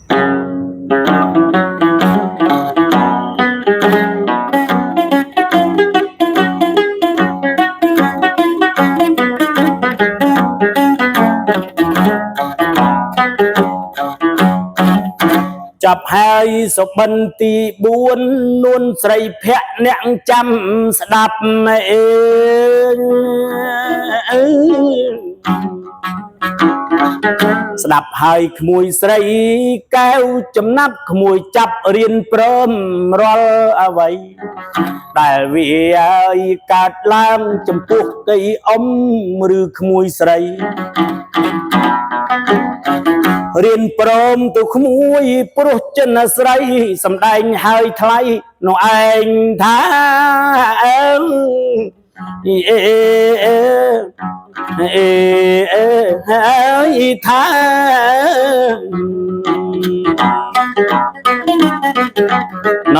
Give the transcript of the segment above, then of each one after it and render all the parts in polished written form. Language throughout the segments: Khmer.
ចាប់ហើយសុបិនទី4នួនស្រីភ័ក្រអ្នកចាំស្ដាប់អេស្ដាប់ហើយក្មួយស្រីកែវចំណាប់ក្មួយចាប់រៀនព្រមរាល់អ្វីដែលវាឲ្យកើតឡើងចំពោះកៃអ៊ំឬក្មួយស្រីរៀនព្រមទៅក្មួយព្រោះចិនស្រីសំដែងហើយថ្លៃនោះឯងថាអើអេអេអេអេហើយថាណ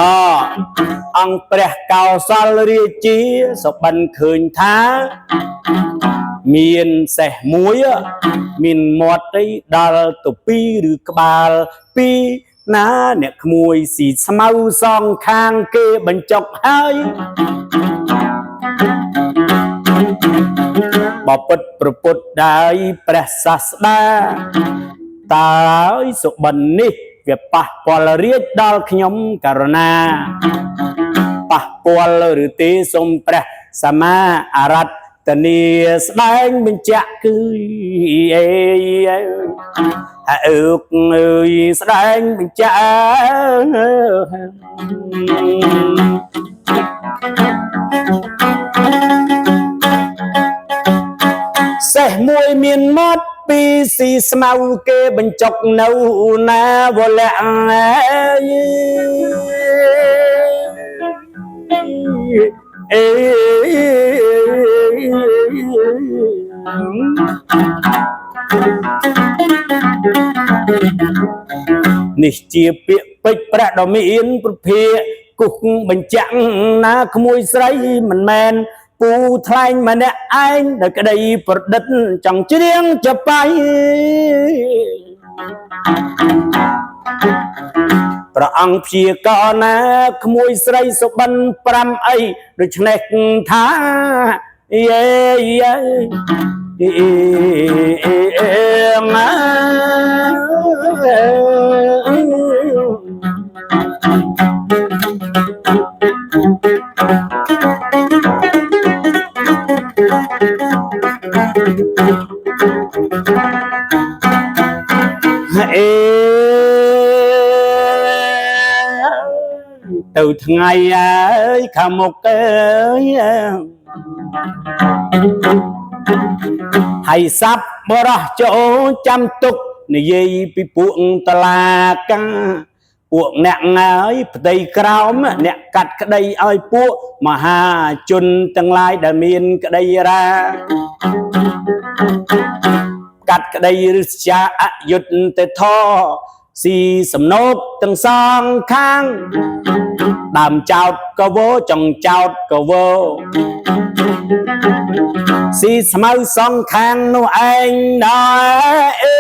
អង្គព្រះកោសលរាជាសុបិនឃើញថាមានសេះមួយមានមាត់អីដល់ទៅពីរឬក្បាលពីរណាអ្នកក្មួយស៊ីស្មៅសងខាងគេបញ្ចុកហើយបពិតប្រពុតដោយព្រះសាស្តាតើយសុបិននេះវាប៉ះពាល់រាជដល់ខ្ញុំករណាប៉ះពាល់ឬទេសូមព្រះសម្មាអរតនីស្ដែងបញ្ជាក់គឺអេអើកអើយស្ដែងបញ្ជាក់សេះមួយមានមាត់ពីរស៊ីស្មៅគេបញ្ចុកនៅណាវលៈអេនេះជាពាក្យពេចន៍ព្រះដ៏មានប្រភាគុកបញ្ជាក់ណាក្មួយស្រីមិនមែនពូថ្លែងម្នាក់ឯងដោយក្តីប្រឌិតចង់ច្រៀងចបៃព្រះអង្គព្យាករណាក្មួយស្រីសុបិន5អីដូច្នេះថាយេយេអេម៉ាអេទៅថ្ងៃអើយខាងមុខអើយហើយសัพបរោះចូលចាំទុកនិយាយពីពួកតឡាការពួកអ្នកអើយផ្ទៃក្រោមអ្នកកាត់ក្តីឲ្យពួកមហាជនទាំងឡាយដែលមានក្តីរាកាត់ក្តីឫស្យាអយុត្តិធម៌ស៊ីសំណោកទាំងសងខាងដើមចោតក៏វោចុងចោតក៏វោស៊ីស្មៅសងខាងនោះឯងដែរអេ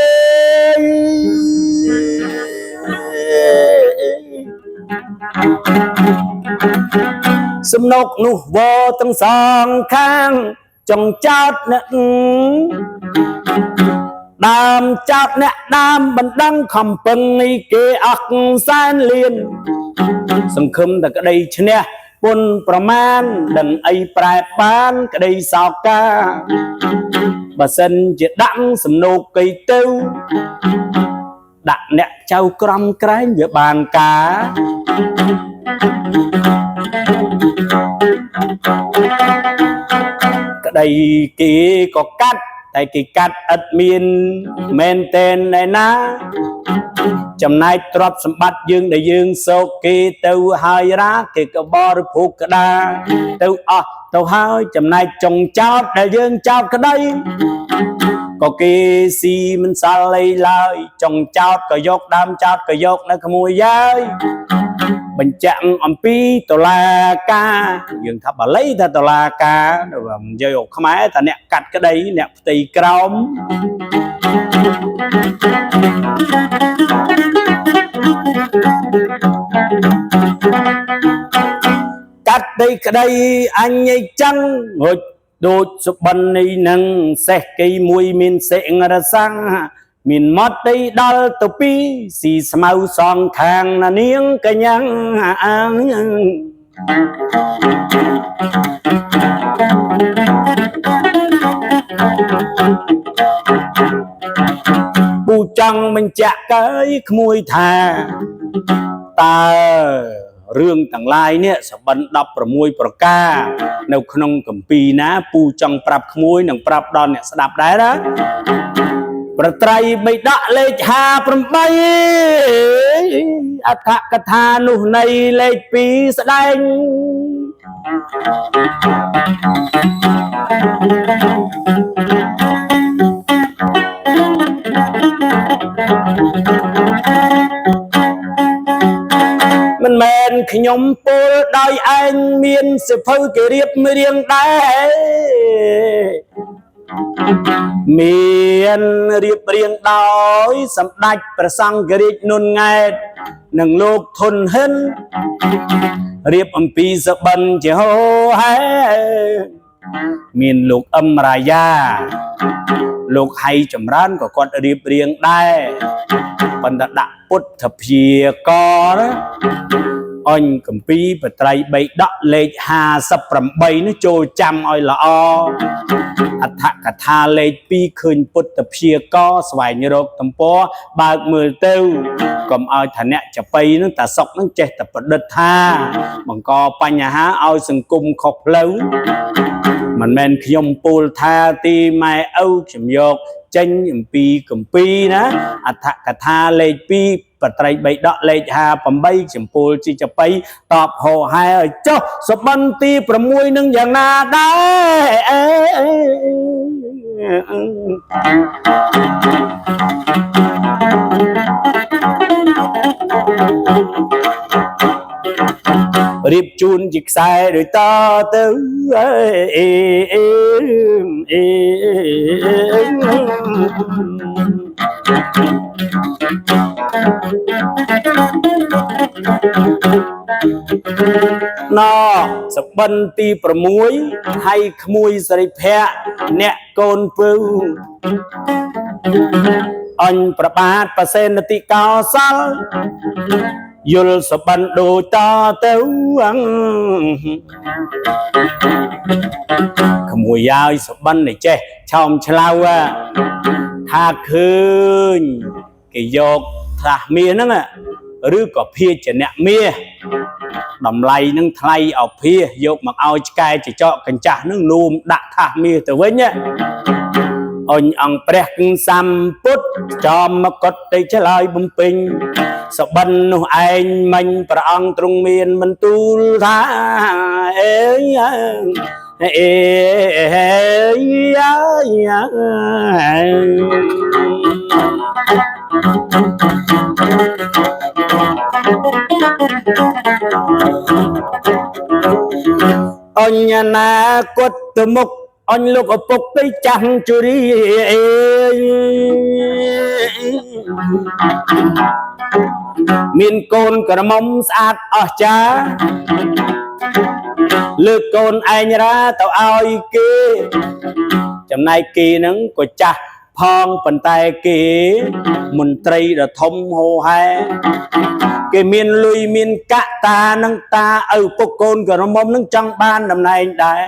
សំណុកនោះវោទាំងសងខាងចុងចោតអ្នកដើមចោតអ្នកដើមបណ្ដឹងខំពឹងនេះគេអស់សែនលៀនសង្ឃឹមតែក្តីឈ្នះពុនប្រមាណដឹងអីប្រែបានក្តីសោកាបើសិនជាដាក់សំណូកកៃទៅដាក់អ្នកចៅក្រំក្រែងវាបានការក្តីគេក៏កាត់តែគេកាត់ឥតមានមែនតែនឯណាចំណែកទ្រព្យសម្បត្តិយើងដែលយើងសោកគេទៅហើយរាគេក៏បរិភោគក្តារទៅអស់ទៅហើយចំណែកចុងចោតដែលយើងចោតក្តីក៏គេស៊ីមិនសល់អីឡើយចុងចោតក៏យកដើមចោតក៏យកនៅក្មួយយាយបញ្ជាក់អំពីតឡាការយើងថាបាលីថាតឡាការនិយាយអខ្មែរថាអ្នកកាត់ក្តីអ្នកផ្ទៃក្រោម ដីក្តីអញឯចឹងហុចដូចសុបិននេះនឹងសេះគីមួយមានសិងរសាំងមានមាត់ដីដល់ទៅពីរស៊ីស្មៅសងខាងណានាងកញ្ញាអាងពូចង់បញ្ជាក់កើយក្មួយថាតើរឿងទាំងឡាយនេះសបិន16ប្រការនៅក្នុងកម្ពីណាពូចង់ប្រាប់ក្មួយនិងប្រាប់ដល់អ្នកស្ដាប់ដែរណាប្រត្រៃបិដកលេខ58អដ្ឋកថានោះនៃលេខ2ស្ដែងមិនមែនខ្ញុំពោលដោយឯងមានសិភៅគេរៀបរៀងដែរមានរៀបរៀងដោយសម្ដេចព្រះសង្ឃរាជនុនង៉ែតនិងលោកធុនហិនរៀបអំពីសបិនជាហោហែមានលោកអឹមរាយាលោកហៃចម្រើនក៏គាត់រៀបរៀងដែរប៉ុន្តែដាក់ពុទ្ធព្យាករអញកម្ពីបត្រៃបីដកលេខ58នោះចូលចាំឲ្យល្អអដ្ឋកថាលេខ2ឃើញពុទ្ធព្យាករស្វែងរកទំព័របើកមើលទៅកុំឲ្យឋានៈចបៃនឹងតាសុកនឹងចេះតែប្រឌិតថាបង្កបញ្ហាឲ្យសង្គមខុសផ្លូវមិនមែនខ្ញុំពូលថាទីម៉ែឪខ្ញុំយកចេញអំពីកម្ពីណាអដ្ឋកថាលេខ2បត្រៃបីដកលេខ58ចំពូលជីចបៃតបហោហែឲ្យចុះសបិនទី6នឹងយ៉ាងណាដែររៀបជូនជាខ្សែដូចតទៅអេអេអេណសបិនទី6ហើយក្មួយសរិភៈអ្នកកូនពៅអញប្របាទប្រសេនតិកោសលយល់សបិនដូចតទៅអងក្មួយឲ្យសបិននេះចេះឆោមឆ្លៅថាឃើញគេយកថ្លាស់មាសហ្នឹងឬក៏ភាជនៈមាសតម្លៃនឹងថ្លៃអភាសយកមកឲ្យឆ្កែចចកកញ្ចាស់នឹងនួមដាក់ថាសមាសទៅវិញអញអង្គព្រះសម្ពុទ្ធចំមកុដទៅឆ្លើយបំពេញសបិននោះឯងមិញព្រះអង្គទ្រង់មានបន្ទូលថាអេអេអញ្ញនាគតទៅមុខអញលោកឪពុកទៅចាស់ជរាមានកូនក្រមុំស្អាតអស្ចារ្យលើកកូនឯងរាទៅឲ្យគេចំណែកគេហ្នឹងក៏ចាស់ផងប៉ុន្តែគេមន្ត្រីដ៏ធំហោហែគេមានលុយមានកតានឹងតាឪពុកកូនក្រមុំនឹងចង់បានតំណែងដែរ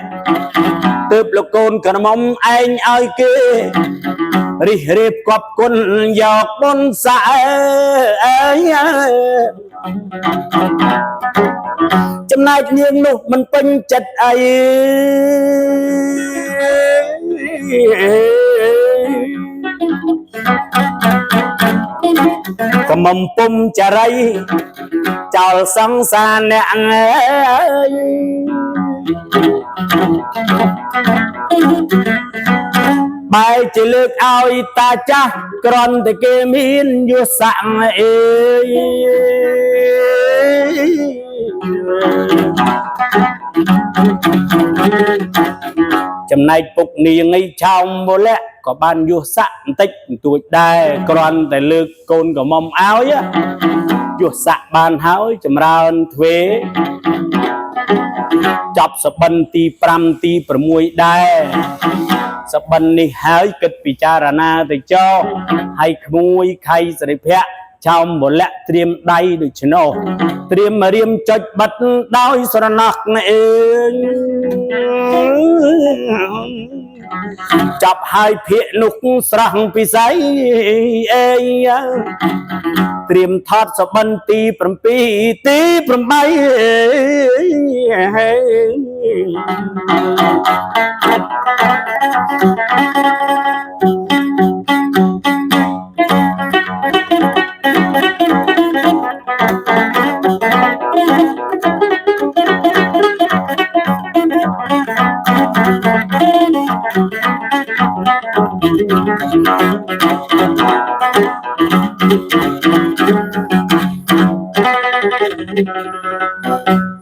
ទើបលោកកូនក្រមុំឯងឲ្យគេរិះរៀបគប់គុណយកបុណ្យសែចំណែកនាងនោះមិនពេញចិត្តអីកំមុំពុំចរិយចោលសង្សារអ្នកអើយបែរជាលើកឲ្យតាចាស់ក្រន់តែគេមានយុស័កអេចំណែកពុកនាងឯឆោមបុលៈក៏បានយុស័កបន្តិចបន្តួចដែរគ្រាន់តែលើកកូនក្រមុំឲ្យយុស័កបានហើយចម្រើនទ្វេ ចាប់សបិនទី5ទី6ដែរសបិននេះហើយគិតពិចារណាទៅចោហើយក្មួយខៃសិរិភៈចោមបលៈត្រៀមដៃដូច្នោះត្រៀមរៀមចុចបិទដោយស្រណោះអេងចាប់ហើយភាកនោះស្រស់ពិស័យអេត្រៀមថតសបិនទី7ទី8។